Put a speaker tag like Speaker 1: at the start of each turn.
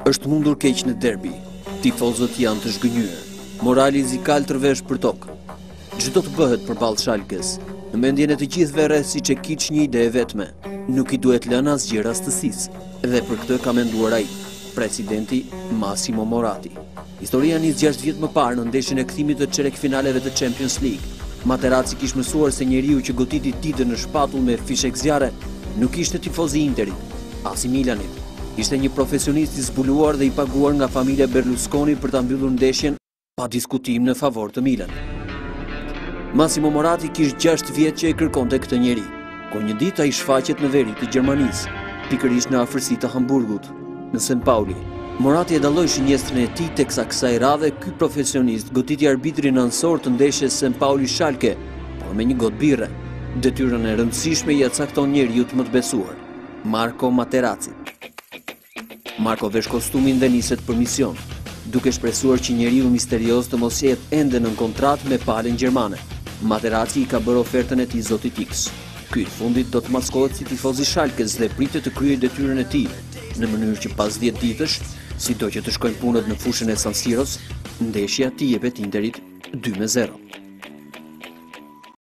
Speaker 1: Është mundur keq në derbi. Tifozët janë të zhgënjyer. Morali i zikaltërve është përtokë. Ç'do të bëhet përballë Shalkes? Në mendjen e të gjithëve rreh si çekiç një ide e vetme. Nuk i duhet lënë asgjë rastësisë. Dhe për këtë ka menduar ai, presidenti Massimo Moratti. Historia nis 6 vjet më parë në ndeshjen e kthimit të çerekfinaleve të Champions League. Materazzi kish mësuar se njeriu që goditi Didën në shpatull me fishekzjarre nuk ishte tifoz i Interit, as i Milanit. Ishte një profesionist i zbuluar dhe i paguar nga familja Berlusconi për ta mbyllur ndeshjen pa diskutim në favor të Milanit. Massimo Moratti kish 6 vjet që e kërkonte këtë njeri, kur një ditë ai shfaqet në veri të Gjermanisë, pikërisht në afërsi të Hamburgut, në St. Pauli. Moratti e dalloi shënjestrën e tij teksa kësaj radhe ky profesionist goditi arbitrin anësor të ndeshjes St. Pauli Schalke, por me një gotë birre. Detyrën e rëndësishme ia cakton njeriut më të besuar, Marco Materazzi. Marco vesh kostumin dhe niset për mision, duke shpresuar që njeriu misterioz të mos jetë ende nën kontratë me palën gjermane. Materazzi i ka bërë ofertën e tij zotit X. Ky i fundit do të maskohet si tifoz i Schalkes dhe pritet të kryejë detyrën e tij, në mënyrë që pas 10 ditësh, sido që të shkojnë punët në fushën e San Siros, ndeshja t'i jepet Interit 2-0.